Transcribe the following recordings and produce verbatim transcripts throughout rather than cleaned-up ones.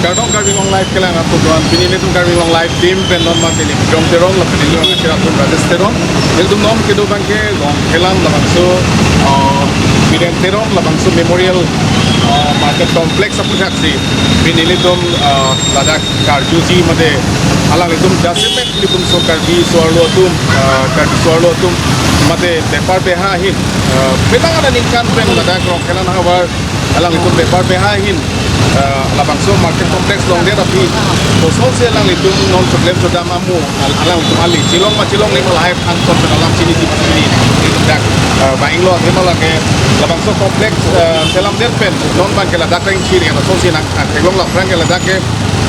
Kardom Karbi Anglong Live kelang atum doan, pini nelitum Karbi Anglong Live team pen non mate neli Bidong Teron lapen neli angchir atum Rajesh Teron. Nelitum non kedo abangke Rongkhelan labangso, uh, Biren Teron labangso Memorial, uh, Market Complex aputhaksi pini nelitum, uh, ladak karjuji mate alanglitum jasemet nelitum so Karbi so-arlo atum, uh, Karbi so-arlo atum mate bepar beha ahin, uh, penang aningkan pen ladak Rongkhelan havar alanglitum bepar beha ahin, uh, labangso Market Complex longdet aphi, kosonsi alanglitum non choklem chodam amo, al-, alanglitum ali chilong ma chilongle ma lahai angton pen alam chini di chini, nelitum dak, uh, vanglo athema lake labangso complex, uh, selamdet pen non abangke ladak reng chiri, kosonsi nang, nang theklonglo aphrang ke ladak ke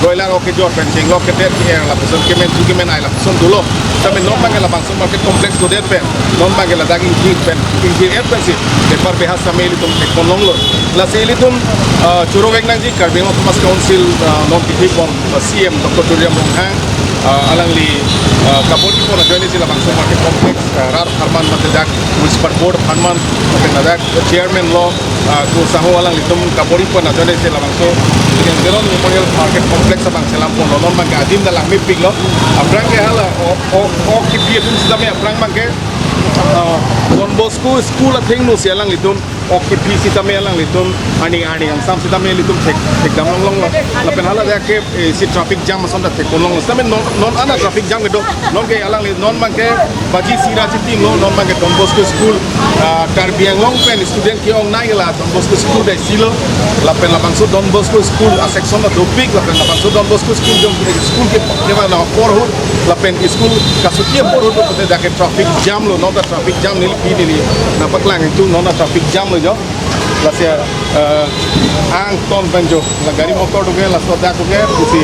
broiler ok kejor pen chenglok keter ke-er lapuson kemen chu kemen ai lapuson dolo. Tame non abangke labangso Market Complex dodet pen, non abangke ladak ingthir pen, ingthir-et pensi bepar beha same ilitum thekponlonglo. Lasi ilitum, ah, choro vek nangji Karbi Anglong Autonomous Council, ah, non kithi pon, ah, C M Doctor Tuliram Ronghang, ah, alangli, ah, kabor-i pon ajoine si labangso Market Complex, ah, rat apharman mate dak Municipal Board apharman, mate ladak Chairman lo, ah, Ku Sahu alanglitum kabor-i pon ajoine si labangso Biren Teron Memorial Market Complex abang selamponlo, non abangke adim ta langmepiklo. Aphrang ke hala o, o, ok kepi atum sitame aphrang abangke, ah, Don Bosco School athengno si alanglitum ok kepi sitame alanglitum arni arni angsam sitame ilitum thek, thekdam longlonglo. Lapen haladak ke, eh, si traffic jam ason ta thekponlonglo. Sitame non, non an a traffic jam kedo. Non ke alangli, non abangke baji sira chitimlo, non abangke Don Bosco School, ah, Karbi Anglong pen student ke-ong nai la Don Bosco School dai silo, lapen labangso Don Bosco School a section lo dopik, lapen labangso Don Bosco School jong, eh, school ke, kevang apor ahut, lapen school kasuti apor ahut, pute dak ke traffic jam lo, non ta traffic jam neli pini neli nangpaklang itu non ta traffic jam lo jo. Lasi, eh, angton pen jo, la gari motor doke, laso dak doke, pusi,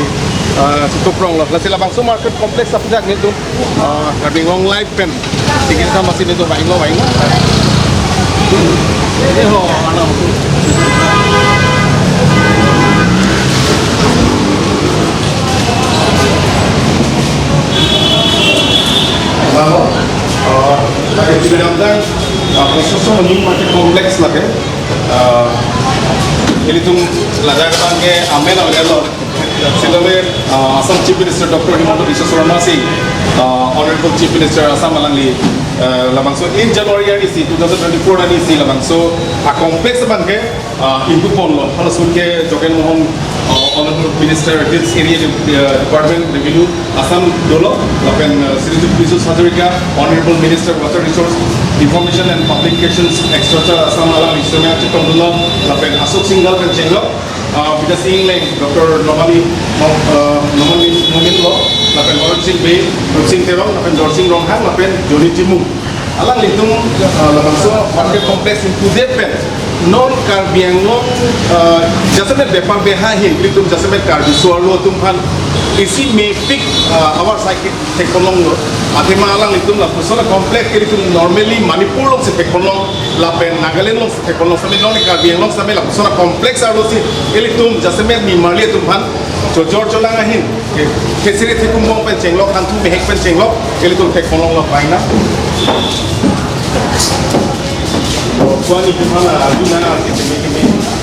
eh, si tupronglo. Lasi labangso Market Complex aphi dak nelitum, eh, Karbi Anglong Live pen tingin sama sini tu baik lo, baik lo. Ini ho, ano. Vamos. Oh, lake Chidamtang, ah, Prasasonic Market Complex lake. Ah, ilitum ladak abangke amen amen lo. Sitame, ah, Assam Chief Minister Doctor Himanta Biswa Sarma si, ah, Honorable Chief Minister Assam alangli, ah, labangso in January arni si, two thousand twenty-four arni si labangso a complex abangke, ah, ingpu ponlo. Halason ke Jogen Mohan, ah, Honorable Minister Hills Area De-, ah, Department Revenue Assam dolo, lapen, ah, Sri Bijut Hazarika, Honorable Minister Water Resource, Information and Publications, et cetera Assam alangli sitame chetong dolo, lapen Ashok Singhal pen chenglok, ah, Bidya Sing Engleng, Doctor Nomali, Nom-, ah, Nomali Momin lo, lapen Horen Sing Bey, Rupsing Teron, lapen Dorsing Ronghang, lapen Johnny Timung. Alanglitum, ah, labangso market complex ingpudet pen non Karbi Anglong, ah, jasemet bepar beha ahin, ilitum jasemet Karbi so-arlo atum aphan isi mepik, ah, awar saikit thekponlonglo. Athema alanglitum lapuson a complex ilitum normally Manipur along si thekponlong, lapen Nagaland along si thekponlong, sitame non Karbi Anglong sitame lapuson a complex arlo si ilitum jasemet nimarli atum aphan chojor cholang ahin, ke, kesiri thekum bong pen chenglok, hanthu mehek pen chenglok, ilitum thekponlonglo pai na. Kuani tu mana aju na ke teme teme.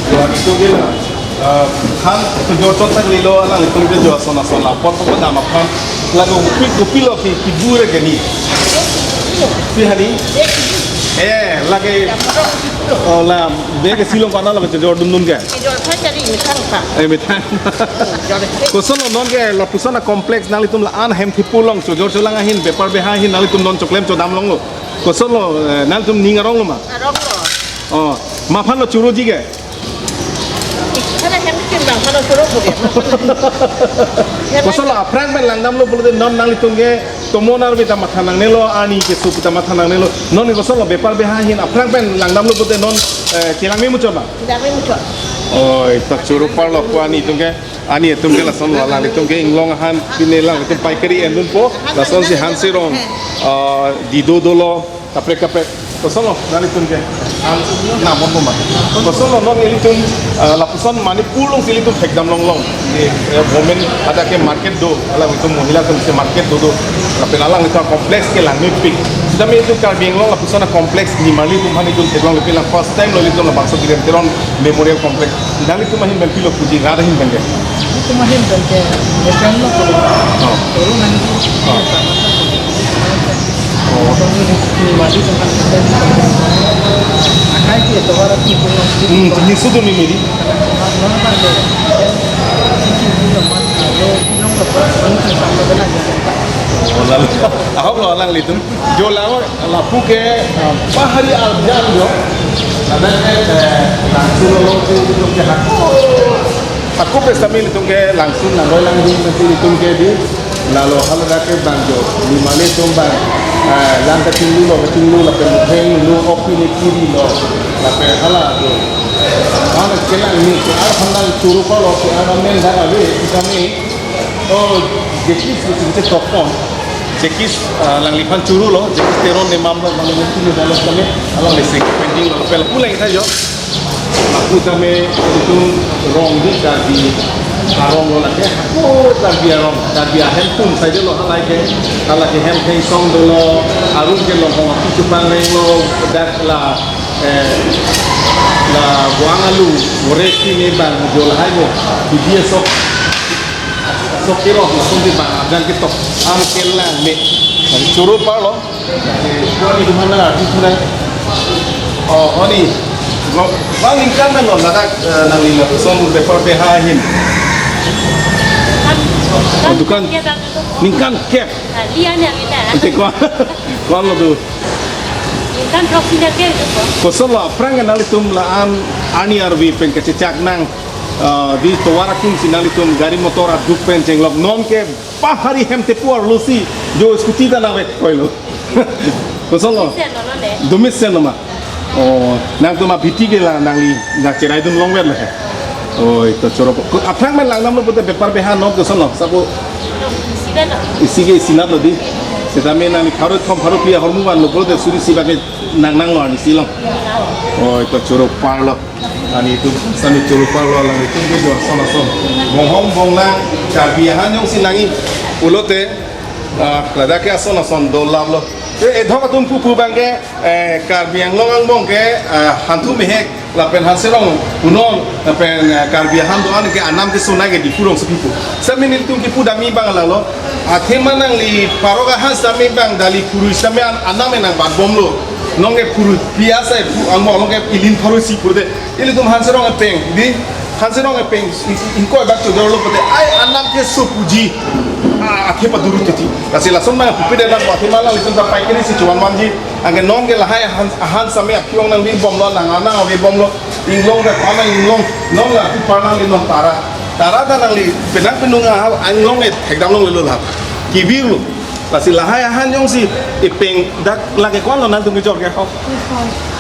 Kuani tu ke na. Ah, han chojor chot tanglo, alanglitum ke jo ason ason apor apor dam aphan. Lagu kopi kopi lo ki, ki bure ke ni. Pi hani? Eh, lake. Oh, la, bag ke silong kana lake chojor dum dum ke. Kejor tha chari methang tha. Eh, methang. Jor. Kosonlo non ke lapuson a complex nanglitum la-an hem thipulong chojor cholang ahin bepar beha ahin nanglitum non choklem chodam longlo. Kosonlo, eh, nanglitum ning aronglo ma? Aronglo. Oh, maphan lo choroji ke? Kana hem kin bang kana choro boge. Kosonlo aphrang pen langdamlo pulote non nanglitum ke tomon arve ta matha nangnelo, arni keso pu ta matha nangnelo. Non kosonlo bepar beha ahin aphrang pen langdamlo pulote non, eh, chelang memuchot ma? Chelang memuchot. Oi, ta choro parlo kuani atum ke. Ani atum ke lasonlo, alanglitum ke inglong ahan, pine alanglitum paikari endunpo, lasonsi han sirong, ah, dido dolo, kaprek kaprek. Kosonlo, nanglitum ke. An, namon boma. Kosonlo, non ilitum, ah, lapuson Manipur along si ilitum thekdam longlong. Eh, eh, women ada ke market do, alanglitum mohila atum si market do do. Lapen alanglitum complex ke langmepik. Sitame ilitum Karbi Anglong lapuson a complex nimarli atum aphan ilitum theklong, lapen la first time lo ilitum labangso Biren Teron Memorial Complex. Nanglitum ahin pen pilo puji, rat ahin pen ke. Cuma hin dan ke, ya kan lo kalau. Oh. Kalau nanti. Oh. Sama-sama. Oh. Kalau ini mati sama-sama. Akai ke itu orang itu. Hmm, jenis itu nih, Miri. Mana kan ke? Siki itu teman. Kalau nong ke orang itu sama dengan yang. Oh, lalu. Ahok lo alanglitum. Jo lapu, lapu ke, ah, pahari arjan jo. Ada ke, eh, langsung lo ke, itu ke hako. Hako pes kami itum ke langsung nang roi lang di nanti itum ke di. Lalo hal ada ke bang jo. Lima le itum bang, eh, lang kachinglu lo, kachinglu lapen heng lu opi ne kiri lo. Lapen hala jo. Mana kelang ni, ke ar handal churu ko lo, ke ar men dak ave, kita ni. Oh, jekis itu kita tokon. Jekis, ah, alangliphan churu lo, Jekis Teron nemam lo, nang mungkin ni dalam kami, along lesi painting lo, pel pulang kita jo. Aku kami itu rong di Karbi, arong lo lagi, aku Karbi arong, Karbi ahem pun saja lo halai ke, halai ke hem heng song dolo, arung ke lo hong aku chupang reng lo, dak la, eh, la buang alu, bore sini bang, jo lahai mo, di dia sok. Sok kiro, langsung di bang, abang ketok. Ang kelang me. Churu parlo. Eh, kua ni di mana? Di mana? Oh, oh ni. Lo, bang ningkan na lo, ladak, eh, nang lima kosong bepar beha hin. Kan, Oh, dukan. Dia bang itu. Ningkan kep. Ah, dia ni kita. Ante kua, kua lo tu. Kan proxy dia ke itu. Kosong lo, aphrang nanglitum la-an arni arve pen kachechak nang. Ah, di tovar akum si nanglitum gari motor aduk pen chenglok non ke pahari hem tepu arlo si jo scooty ta nang vek koilo. Kosong lo? Sen lo ne. Dumit sen lo ma. Oh, nangtum abiti ke la nangli nang cherai dun longver le. Oi, to choro. Ko aphrang men lang nam lo pute bepar beha not kosong lo. Sabu Sida lo. Isi ke isi nat lo di. Seta me nangli pharo thom pharo pia hormu van lo pute suri si bak ke nang nang lo ani silong. Oi, to choro parlo. Ani itum sami choro parlo alanglitum ke jo ason ason. Bonghong bonglang Karbi ahan jongsi nangji pulote, ah, ladak ke ason ason dolap lo. Eh, eh, dhok atum pupu bang ke, eh, Karbi Anglong angbong ke, eh, hanthu mehek lapen hanserong punon lapen, eh, Karbi ahan do-an ke anam ke sonai ke Diphu rongsopi pu. Sami nelitum kipu dami bang lalo. Athema nangli parok ahan sami bang dali phurui sami an-, anam enang bat bomlo. Non ke phurui pia sai pu angbong along ke ilin pharo isi purde. Ilitum hanserong epeng, di hanserong epeng, i-, i-, ingkoi bak chodor lo pute, ai anam ke so puji. Ah, akhe paduru titi. Lasi lason mang pupe de lang, wati malang litum ta pai kiri si chuan manji. Anke non ke lahai ahan, ahan sami aphiong nangvi bomlo, nang anang avi bomlo. Inglong ke pana inglong, non la pu parnang di non tara. Tara ta nangli, penang penung a, inglong ke thekdam longlelo la. Kivir lo. Lasi lahai ahan jongsi epeng dak lake kwan lo nangtum kejor ke ho.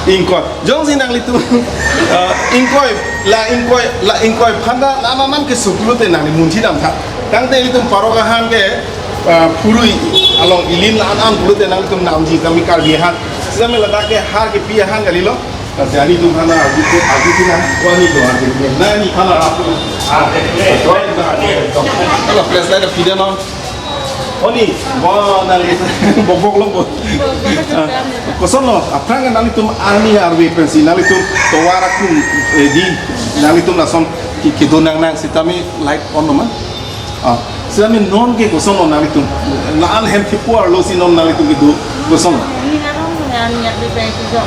Ingkoi. Jongsi nanglitum, eh, ingkoi, la ingkoi, la ingkoi phanda la maman ke suklu te nangli munthi dam tha. Tangte ilitum parok ahan ke, eh, phurui along ilin la an an pulote nangtum namji kami Karbi ahan. Sami ladak ke har kepi ahan kalilo. Lasi anitum hana agi ke agi tina wani do agi ke. Nani hana rapu. Ah, hala flashlight pide non. Oni, bo nangli bok bok lo bo. Ah, kosonlo, aphrang nanglitum arni arve pensi nanglitum tovar akum, eh, di nanglitum lason ki-, kedo nang nang sitame light on lo ma? Ah, sitame non ke kosonlo nanglitum. La-an hem thepu arlo si non nanglitum kedo kosonlo. Ini arong yang yang di baik juga.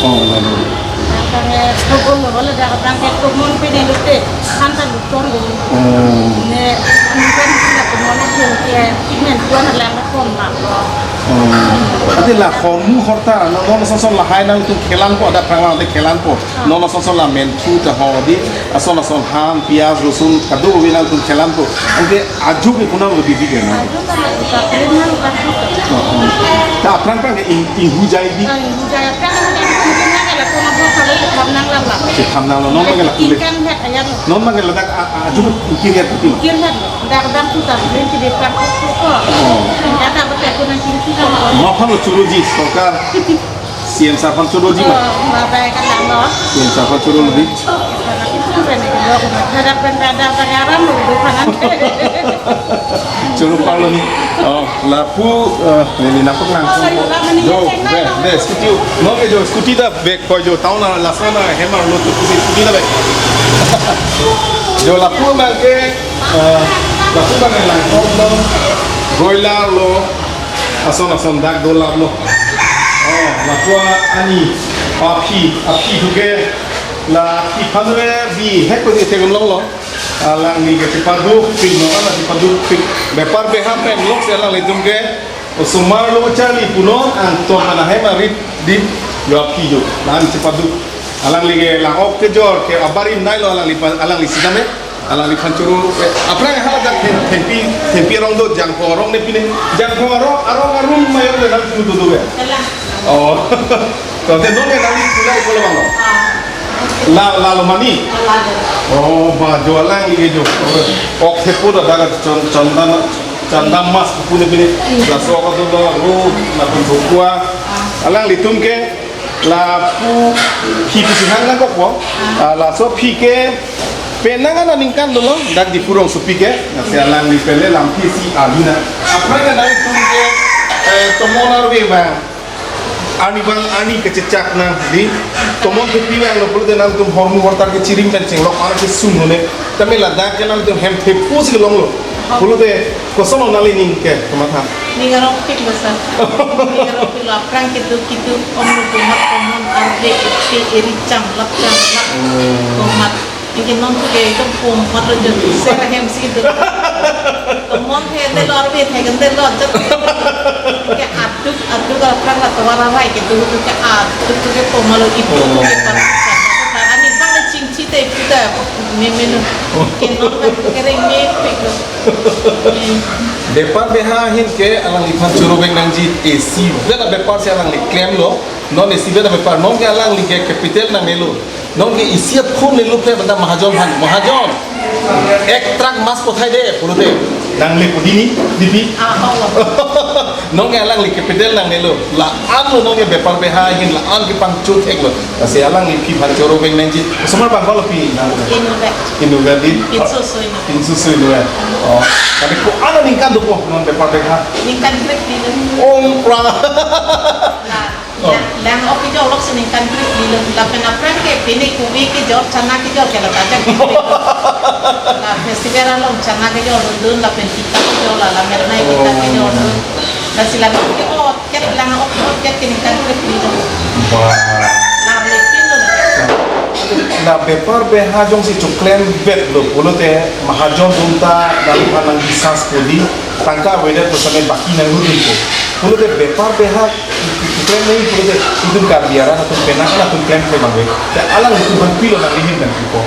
Oh, lalu. Yang kami togol lo, kalau dah datang ke tumun pini lute, kan tak luton dulu. Oh. Ne, mungkin tidak tumun yang ke, men tuan lang kom lang. Oh. Ate la hormu horta, non non son son lahai nangtum khelanpo, ada phrang nang khelanpo. Non non son son la menthu ta ho di, ason ason han, piyaj, rosun, kado-kave nangtum khelanpo. Anke ajo ke konat lo bibi ke na? Ajo ta lo, ta krim nang ta. Oh, oh. Ta aphrang phrang ke ing-, inghu jai di. Ah, inghu jai. Aphrang ke inghu jai, inghu jai ke la kona bo salo ke tham nang lam lam. Ke tham nang lo, non ke la kule. Ingkang het ayam. Non ke la dak a-, a-, ajo ke ingkir het betul. Ingkir het. Dak dam tu ta, rin ke de prak ko ko. Oh. Ya ta betul ko nang kiri kiri ko. Mo aphan lo choroji sorkar. C M sir aphan choroji ma? Oh, ma bai ka lang lo. C M sir aphan choro lo di. Itu kan itu kan itu lo. Ada pen ada pengaram lo itu kan. Choro parlo ni. Oh, lapu, eh, ini napak lang. Oh, ayo, lah, mending Jo, yang lain be, lo. Be, scooty. Mo ke jo, scooty ta be, koi jo, town na, lason na, hemar lo tu, scooty ta be. Jo lapu abang ke, eh, lapu abang ke langkok lo, broiler lo, ason ason dak dolar lo. Oh, lapu ani, aphi, aphi thu ke, la aphi phanre bi hek ko di tegam long lo. Alangli ke chepaduk pik, no, ala chepaduk pik. Bepar beha pen lok si alanglitum ke, osomar lo charli punon, angton mana hem arit di, jo aphi jo. Lang chepaduk. Alangli ke lang-ok kejor ke abarim nai lo alangli pa, alangli sitame. Alangliphan choro, eh, aphrang hala dak them-, thempi, thempi arong do, Jangphong arong ne pine. Jangphong arong, arong arum mayor le nang tu do do ya. Kalang. Oh. Tangte non ke nangli kulai ko lo bang lo. Ah. La, la lo mani. Kalang. Oh, ba jo alangli ke jo. Ok thepo da daga chon, chondan, chondan mas pu ne pine. Laso ko do lo ro na pun bukua. Ah. Alanglitum ke lapu aphi pusi hang nangkokpo. Ah. Ah, laso aphi ke penang aningkan dolo, dak Diphu rongsopi ke, lasi alangli pen le lam aphi si arju nang. Aphrang ke nangtum ke, eh, tomon arve abang. Arni abang arni kechechak nang di. Tomon thepi abang lo pulote nangtum hormu hortar ke chirim pen chenglok arni ke sung lo ne. Tame ladak ke nangtum hem thepo si long lo. Pulote koson lo nangli ning ke, komatha? Ning arong pik lo sir. Ning arong pik lo, aphrang keduk keduk, om lo komat, tomon arve, isi, eri cham, lak cham, lak. Hmm. Komat. Anke non thu ke ekdom komat lo jo, sir hem si do. Tomon the de lo, arve the de lo, jat. Ke aduk, aduk aphrang la tovar arai ke do, ke aduk ke komat lo ipu ke par. Ani bang le chingchi te ipu ta, me me lo. Ke non ke reng me pik lo. Bepar beha ahin ke alangliphan choro vek nangji, isi vet abepar si alangli klem lo, non isi vet abepar, non ke alangli ke capital nangnelo, non ke isi aphone le lup le banta mahajon aphan, "Mahajon, ek truck mas pothai de," pulote, nangle pu di ni, dipi? Ah, oh. Non ke alangli capital nangnelo, la-an lo non ke bepar beha ahin, la-an kepangchot ek lo. Lasi alangliphan choro vek nangji. Osomar abang ko lo aphi nang? Inutvet. Inutvet di? Insusu Inutvet. Insusu Inutvet. Oh. Tapi ko-an aningkan dopo non bepar beha? Ningkan krepli lo. Om pra. La, oh, la, lang-ok kejor lok si ningkan krepli lo. Lapen aphrang ke pini kove kejor, chana kejor ke la tajak. La festival along chana kejor dun, lapen kita kejor, la, la mernai kita kejor dun. Lasi la ke, oh, ket lang-ok, ket ke ningkan krepli lo. Wah. La le pin lo. La bepar beha jongsi choklemvet lo pulote mahajon atum ta nangphan nang bisas pudi, tangka avedet pu same baki nang hudun ko. Pulote bepar beha choklem nangji pulote itum Karbi arat atum penang atum klem ke bang ve. Te alanglitum aphan pilo nangli ahin nangpipo?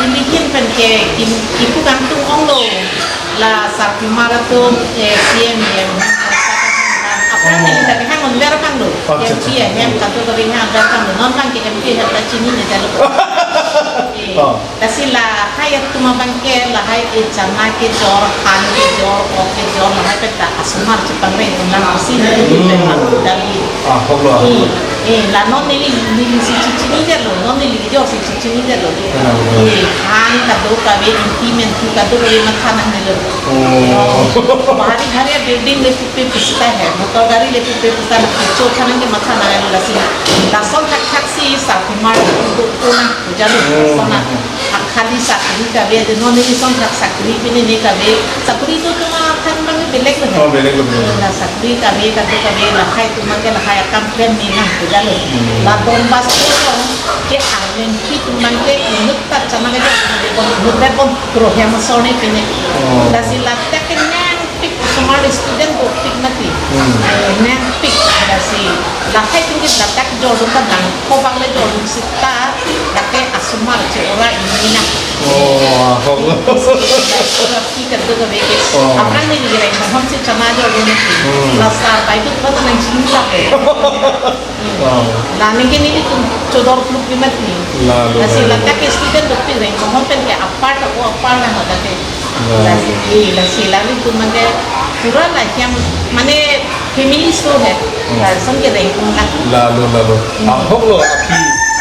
Neli ahin pen ke im-, ipu kangtung ong lo. La sarpimar atum, eh, C M, eh, aphrang neli ta kehang unver abang lo. Oh, acha, acha. M P ahem, kadokave hang unver abang lo. Non abang ke M P ahem ta chinine det lo. Eh, oh. Lasi lahai atum abang ke, lahai, eh, chana kejor, han kejor, ok kejor, lahai pen ta asomar chepangreng unlang pusi neli pen, hmm, ma dari. Ah, hok lo, ah, hok lo. Eh, eh, la non neli, neli si chichinine det lo, non neli kejor si chichinine det lo. Hmm. Eh, han kadokave, implement thu kadokave matha nangnelo. Oh. Bhari bhari building le pupe pusita hai, motor gari le pupe pusita hai, cho thanang ke matha nang lasi. Lason thakthak si sarpimar do ko nang puja lo, oh, lason na. Akhali sakri kave, de non neli son thak sakri pine ne kave. Sakri do tuma than bang belek lo hai. Oh, belek lo, belek lo. La sakri kave, kadokave, lahai atum abang ke lahai akam klem ne nang puja lo. Hmm. La Don Bosco along ke arleng pi atum abang ke inut ta chana kejor, inut le bon krohem asor ne pine. Oh. Lasi ladak ke nangpik osomar student dopik mati. Hmm. Eh, nangpik lasi. Lahai atum ke ladak kejor dun ta nang ko bang le jor dun sita, lake asomar che ora ini na. Oh, ah, hok lo. Lasi, lasi kadokave ke. Oh. Aphrang neli reng mohon si chana jor dun mati. Hmm. La sar bai tu pa nang chini lake. Oh. La neke nelitum chodor kluk pi mati. La, lo, lasi la, lo, ladak ke student dopik reng mohon pen ke apart ako apart na hoda ke. La. Lasi, eh, lasi la nelitum mane pura la yang mane family slow hai. Hmm. Lason ke reng pun la. La lo, la lo. Hmm. Ahok lo aphi.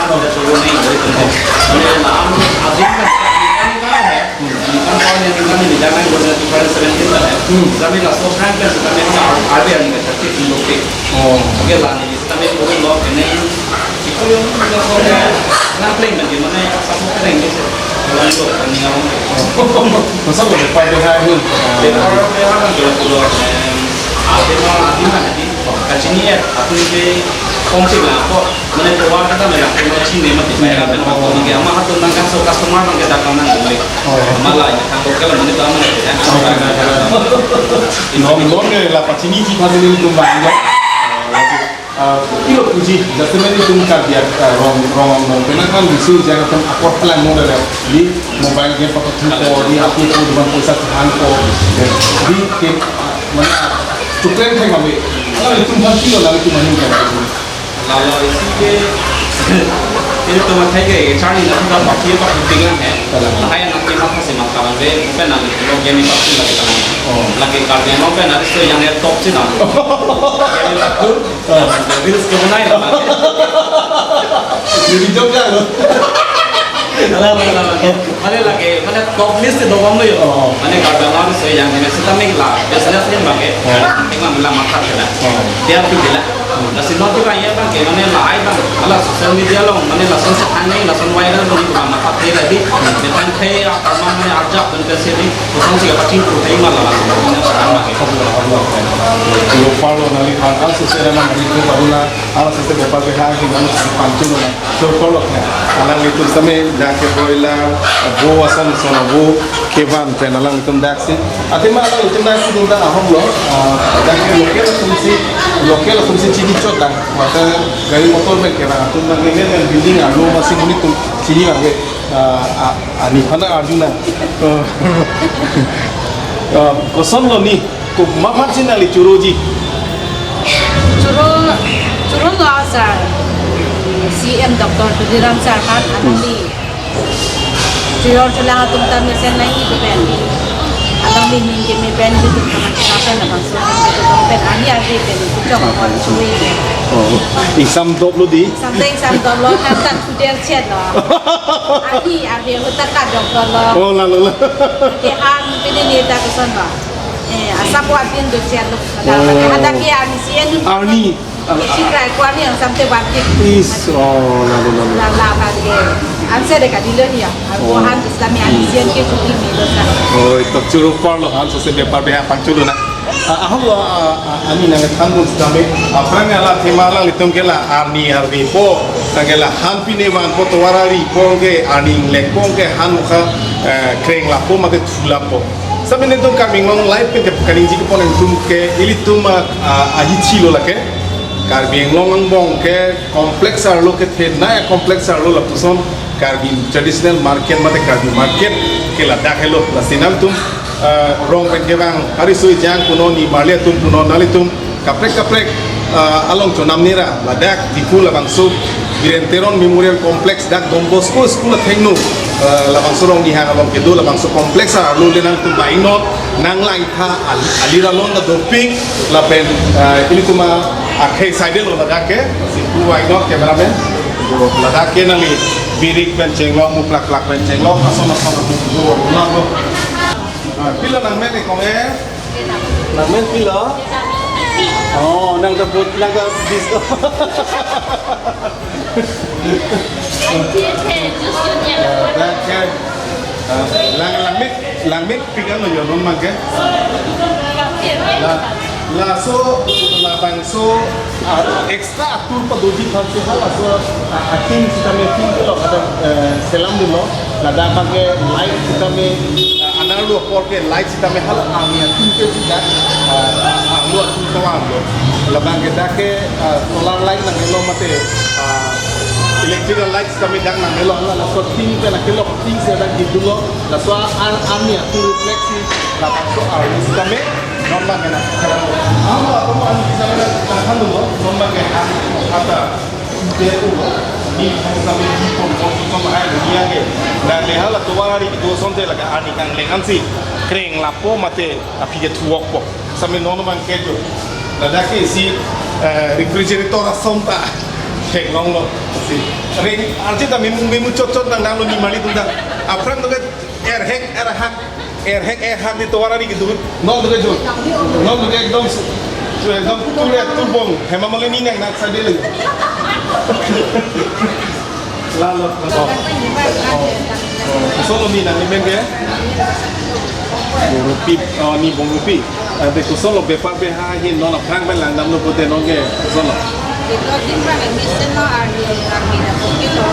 ano de suruh ni, gitu. Jadi, nah, anu, adik kan, kan, kan, kan, kan, kan, yang kan ini, jangan guna two thousand seventeen kan, ya. Hmm. Kami lah so frank kan, kami kan R B I ni kan, tapi untuk. Oh. Oke lah, ini kami turun loh, ini, itu yang, yang, yang, yang playing kan, gimana ya, satu keren gitu. Orang itu, ini orang. Masa udah pada hari ini? Dia orang, dia orang, dia orang, em, ada mah, ada mah, ada. Kachini ya, aku ini kongsi lah, kok. Mane tovar kata mela kachini mati, mane lapen waktu nangke ama hatun nang kaso customer nangke datang nang beli. Oh. Malah ini kan local mane itu aman ya. Oh, iya, iya, iya. Nom nom ke la pachini ji padu ni tum bang ya. Ah, ilo puji, jasemen itum Karbi, ah, rong, rong, rong, pena kan bisu jangan tem akor pelan mo dada. Di mobile game pakai ko, di api ko, depan pusat han ko. Di ke, ah, mana, cukup yang kayak kami. Kalau itum kan kilo, lalu itum main kan. Lalo isi ke, ini tuh mathai ke, charli na sudah pakai pakai pingan ya. Kalang. Hai anak ke mata sih mata bang, deh, bukan nanti kalau game itu pasti lagi kalang. Oh. Lagi kalau game apa nanti so yang top sih dah. Game itu, ah, reels ke mana ya? Jadi jawab ya lo. Alah, alah, alah. Mane lagi, mane top list dobom lo yo. Oh. Mane Karbi Anglong so yang ini sita mik la, business ni bang ke. Oh. Tinggal mila makat kena. Oh. Dia tu bila. Nah, si nontu kan ya bang ke, mane la ai bang. Alah social media lo, mane lason sa ani, lason viral lo ni bang makat dia lagi. Dia kan kayak apa mane ajak dan ke sini. Kosong sih apa cingku, kayak malah bang. Ini apa bang ke? Lo follow nali bang, ah, sosial media itu baru lah. Alang sese Gopal Behang, hingga alang sese Panchulu na. So, kolok na. Alanglitum same, dak ke boila, bo ason son bo, kevan pen alanglitum dak si. Athema alanglitum dak si dunda ahom lo, ah, dak ke local atum si, local atum si chini chot dak. Maka gari motor pen kevan atum nang nene nang building alo masih muni tum chini lagi. Ah, ah, ani pana arjuna. Ah, koson lo ni. Komat aphan si nangli choroji? Choro, choro lo sir. C M Doctor Tuliram sir aphan alangli choro cholang atum ta mesen nangji pen. Alangli ning keme pen, YouTube kama kama pen, labangso pen, pen, ani agi pen, chok kon choro pen. Oh, exam dop lo di? Something exam dop lo, kan tan kuder chet lo. Ani agi huta ka dok lo. Oh, lalo, lalo. Ke han pini ni ta koson lo. Eh, asap wa din do chen lo. Oh. Ada ke ani sien. Arni. Isi krai ko ani yang samte ban ke. Is, oh, lalo, lalo. La, la, la, ke. Anse de ka dilo ya. Aku Oh. han Islami ani sien ke kuki mi lo sa. Oh, itu choro parlo han sese bepar beha Panchulu na. Ah, aham lo, ah, ah, ani nang than mun same. Aphrang ala thema alanglitum ke la arni arni po. Tangke la han pine van po tovar ari po ke arni lek po ke han mukha, eh, kreng lapo mate thulapo. Sabi netum Karbi Anglong live pen ke kaningje kepon netum ke ilitum, ah, ah, ahi chilo lake. Karbi Anglong angbong ke complex arlo kethenei complex arlo lapuson Karbi traditional market mate Karbi market ke ladak helo. Lasi nangtum, eh, rong pen kevang, ari soi jang punon, nimarli atum punon, nanglitum kaprek kaprek, eh, along chonam nera ladak Diphu labangso Biren Teron Memorial Complex, dak Don Bosco School athengno, eh, labangso Rongnihang along kedo labangso complex arlo le nangtum ba-ingnon, nang langtha al-, alir along ta dopik lapen, eh, ilitum akhei side lo ladak ke, si pu ba-ingnon cameraman. Ladak ke nangli birik pen chenglok, muplak plak pen chenglok, ason ason atum do ulang lo. Ah, pilo nangmen e kong e? Nangmen pilo? Oh, nang tebut, nang tebis. Dak ke, ah, lang, langmepik, langmepik kan lo yo non mangke. La, laso, labangso, ah, extra atur padoji aphan si halaso, ah, atheme sitame theme kelok ada, eh, selam dolo. Ladak abangke light sitame, ah, anerlo apor ke light sitame hala army atum ke sita, ah, arlo atum kevang lo. Labangke dak ke, ah, solar light nanglo mate, ah, electrical light sitame dak nanglo, hala laso tin pen akelok tin si dak gidunlo. Laso ar-, army atum reflect si labangso army sitame non abangke na. Amo atum army sitame na tahan dolo, non abangke na. Ata. Ni kami di pon pon pon hai dunia ke. Na le hala tovar ari kedo asonte laga ani kanglengan si kreng lapo mate aphi ke thuokpo. Sami non abangke jo. Ladak ke isi, eh, refrigerator ason ta theklonglo. Si. Ring arje ta memu memu chot chot nang nanglo nimarli atum ta. Aphrang to ke erhek erhak. Erhek erhak di tovar ari kedo. Non to ke jo. Non to ke ekdom, ekdom ture turbong. Hema Malini nang nak sadele. Lalo. Oh. Oh. Solo ni nangli men ke? Bongrupi, oh, ni Bongrupi. Ante kosonlo bepar beha ahin non aphrang pen langdamlo pute non ke kosonlo. Ito din pa nag-mission lo, army, army na po kilo.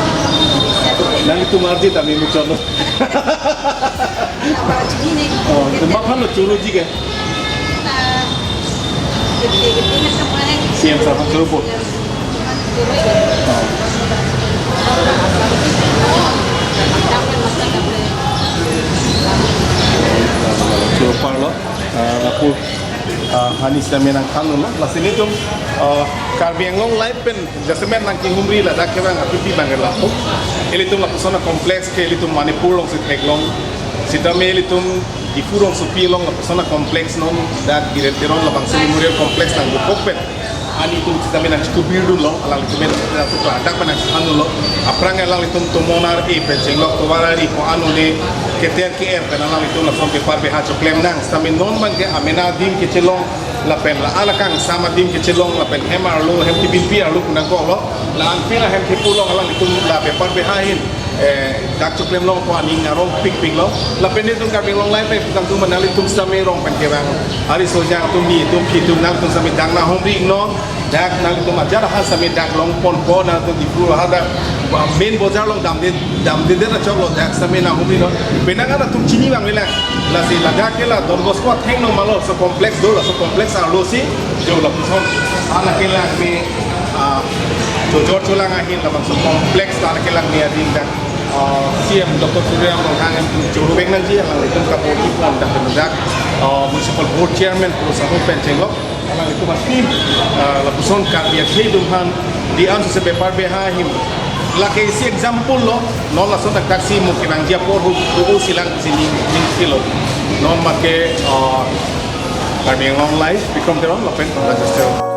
Nanglitum arje ta memuchotlo. Oh, te maphan lo churuji ke? C M sir aphan churu po. Churu parlo, ah, lapu, ah, hani sitame nangthanlo. Lasi nelitum, ah, Karbi Anglong Live pen jasemet nangkehumri ladak kevang apipi bangke lapu. Ilitum lapuson a-complex ke ilitum Manipur alongsi theklong. Sitame ilitum Diphu rongsopi along lapuson a-complex non dak Biren Teron labangso Memorial Complex nangdokok pen. Ani atum sitame nangchikubir dunlo, alanglitum men ladak pen nangchethan dunlo. Aphrang alanglitum tomon ar-e pen chenglok tovar ari ko-an un-e keter ke-er pen alanglitum lason bepar beha choklem nang. Sitame non abangke amena adim kechelong lapen la-an akangsam adim kechelong lapen hem arlo hem kebinpi arlo pu nangkoklo. La-an pen ahem kepu along alanglitum la bepar beha ahin, eh, dak choklem longpo, aning arong pikpiklo. Lapen nelitum Karbi Anglong Live pen nangtum nanglitum sitame rong pen kevang ari sojang atum ni atum phi atum nangtum sitame dak nanghumri non. Dak nanglitum ajat ahan sitame dak longponpo, nangtum Diphu hadak main bojar along damde damdedet achoklo, dak sitame nanghumri non. Penang an atum chini abang lelang. Lasi ladak ke la Don Bosco athengno ma laso complex do, laso complex arlo si jo lapuson. An akelang me, ah, chojor cholang ahin labangso complex ta an akelang me adim dak, ah, C M Doctor Tuliram Ronghang churu vek nangji, alanglitum kapo ipon dak dak, ah, Municipal Board Chairman Pro Sahu pen chenglok. Alanglitum a-team, ah, lapuson Karbi akhei atum aphan di an sose bepar beha ahin. Lake isi example lo, non lason dak taksi mo kevangji apor hu, hu silang sini ning kilo. Non make, ah, Karbi Anglong Live, Bikram Teron, lapen Rajesh Teron.